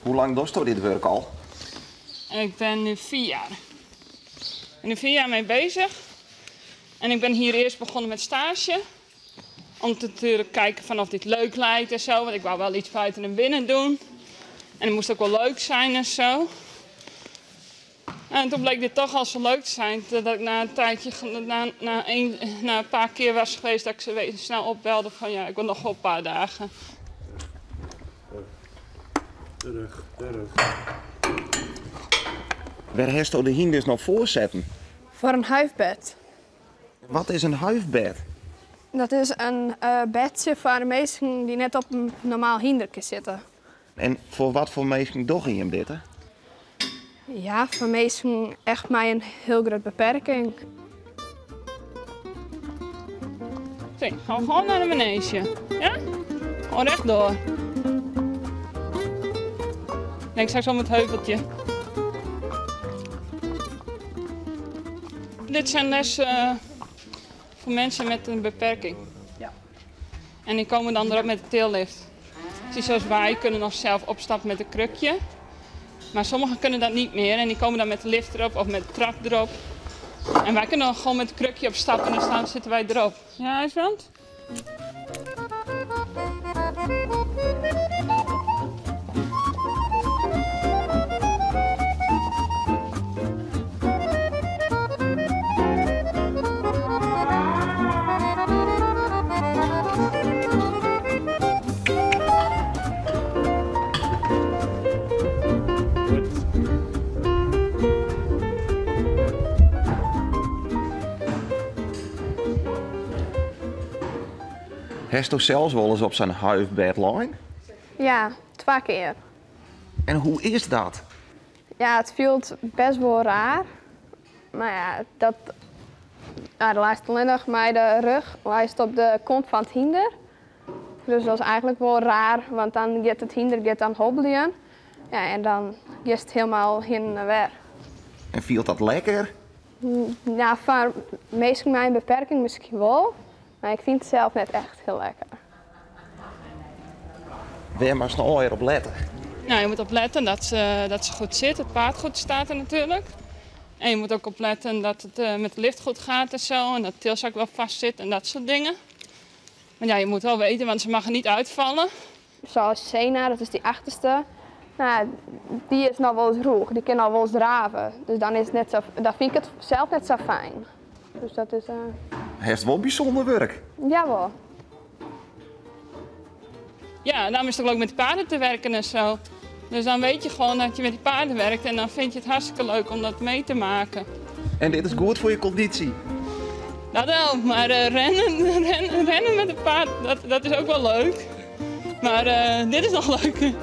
Hoe lang dochsto dit wurk al? Ik ben nu 4 jaar. Ik ben nu 4 jaar mee bezig. En ik ben hier eerst begonnen met stage. Om te natuurlijk kijken van of dit leuk lijkt en zo. Want ik wou wel iets buiten en binnen doen. En het moest ook wel leuk zijn en zo. En toen bleek dit toch al zo leuk te zijn dat ik na een tijdje, na een paar keer was geweest, dat ik ze snel opbelde van ja, ik wil nog wel een paar dagen. Terug, terug. Wêr hasto de hynders no foar setten? Foar in huifbed. Wat is in huifbed? Dat is in bedsje foar minsken dy't net op in normaal hynderke sitte. En foar watfoar minsken dogge jim dit? Hè? Ja, foar minsken echt mei in hiel grutte beperking. Oké, gaan we gewoon naar de manege. Ja? Gewoon rechtdoor. Denk straks om het heuveltje. Dit zijn lessen voor mensen met een beperking. Ja. En die komen dan erop met de tillift. Dus zoals wij kunnen nog zelf opstappen met een krukje. Maar sommigen kunnen dat niet meer en die komen dan met de lift erop of met de trap erop. En wij kunnen dan gewoon met het krukje opstappen en dan zitten wij erop. Ja, IJsbrand? Hasto sels wolris op sa'n huifbed lein? Ja, 2 kear. En hoe is dat? Ja, it fielt best wol raar. Mar ja, dat, ja, do leist allinnich mei de rêch leist op de kont fan it hynder. Dus dat is eigentlik wol raar, want dan giet it hynder giet dan hobbeljen. Ja, en dan giest hielendal hinne en wer. En fielt dat lekker? Ja, foar minsken mei in beperking miskien wol, mar ik fyn it sels net echt hiel lekker. Wêr moatst no allegear op lette? Nou, je moet opletten dat ze goed zit, het paard goed staat er natuurlijk. En je moet ook opletten dat het met de lift goed gaat en zo. En dat de tilzak wel vast zit en dat soort dingen. Maar ja, je moet wel weten, want ze mag er niet uitvallen. Zoals Sena, dat is die achterste. Nou, die is noch wolris rûch, dy kin noch wolris drave. Dus dan is it net sa, dan fyn ik it sels net sa fijn. Dus dat is. Hast wol bysûnder wurk? Jawol. Ja, daarom is het ook leuk met de paarden te werken en zo. Dus dan weet je gewoon dat je met die paarden werkt en dan vind je het hartstikke leuk om dat mee te maken. En dit is goed foar je kondysje? Dat wel, maar rennen met een paard, dat is ook wel leuk. Maar dit is nog leuker.